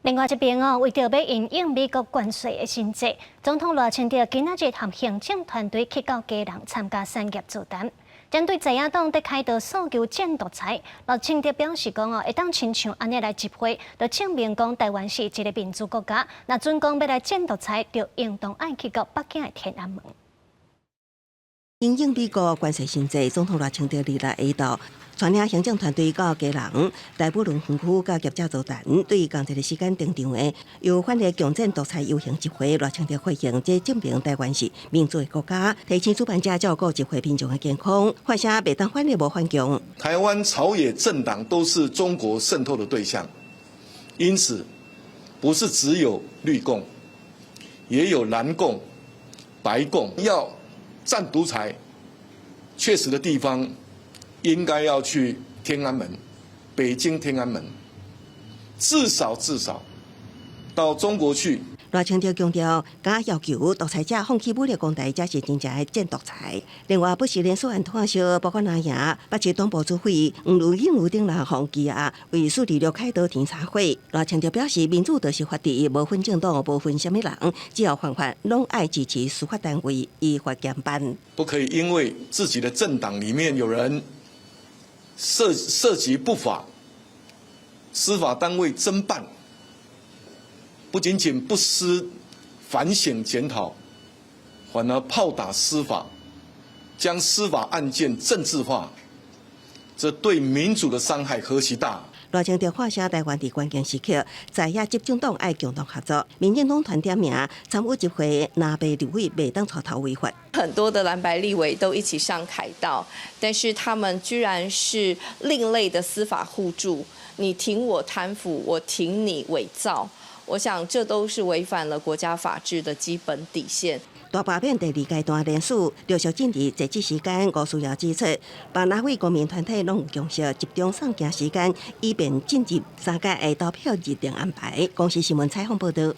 另外一邊哦，為著欲因應美國關稅的新制，總統賴清德今仔日和行政團隊去到基隆參加產業座談。針對在野黨佇凱道訴求戰獨裁，賴清德表示講哦，會當親像按呢來集會，就證明講台灣是一个民主國家。若準講欲來戰獨裁，就應當愛去到北京的天安門。因應美國關稅新制，總統賴清德二六下晝帶領行政團隊到基隆大武崙園區佮業者座談，對仝一个時間登場的由反對強戰獨裁遊行集會，賴清德回應，這證明台灣是民主的國家，提醒主辦者照顧集會民眾的健康，發聲袂當反綠無反共。台灣朝野政黨都是中國滲透的對象，因此不是只有綠共，也有藍共、白共，要戰獨裁，確實的地方應該要去天安門，北京天安門，至少至少到中國去。賴清德強調，敢要求獨裁者放棄武力攻台，才是真正的戰獨裁。另外，不是連鎖案拖燒，包括南營、北市黨部主委黃如英、盧等人放棄啊，為四二六凱道添柴火。賴清德表示，民主就是法治，無分政黨，無分啥物人，只要犯法，攏愛支持司法單位依法嚴辦。不可以因為自己的政黨裡面有人涉及不法，司法單位偵辦，不僅僅不思反省檢討，反而炮打司法，將司法案件政治化，這對民主的傷害何其大！賴清德發聲，台灣佇關鍵時刻，在野執政黨愛共同合作，民進黨團點名參與集會，藍白立委袂當帶頭違法。很多的藍白立委都一起上凱道，但是他們居然是另類的司法互助，你挺我貪腐，我挺你偽造。我想這都是違反了國家法治的基本底線。大罷免第二階段連署陸續進入截止時間，吳思瑤指出，百若位公民團體攏有共識，集中送件時間，以便進入三階的投票日程安排。公視新聞採訪報道。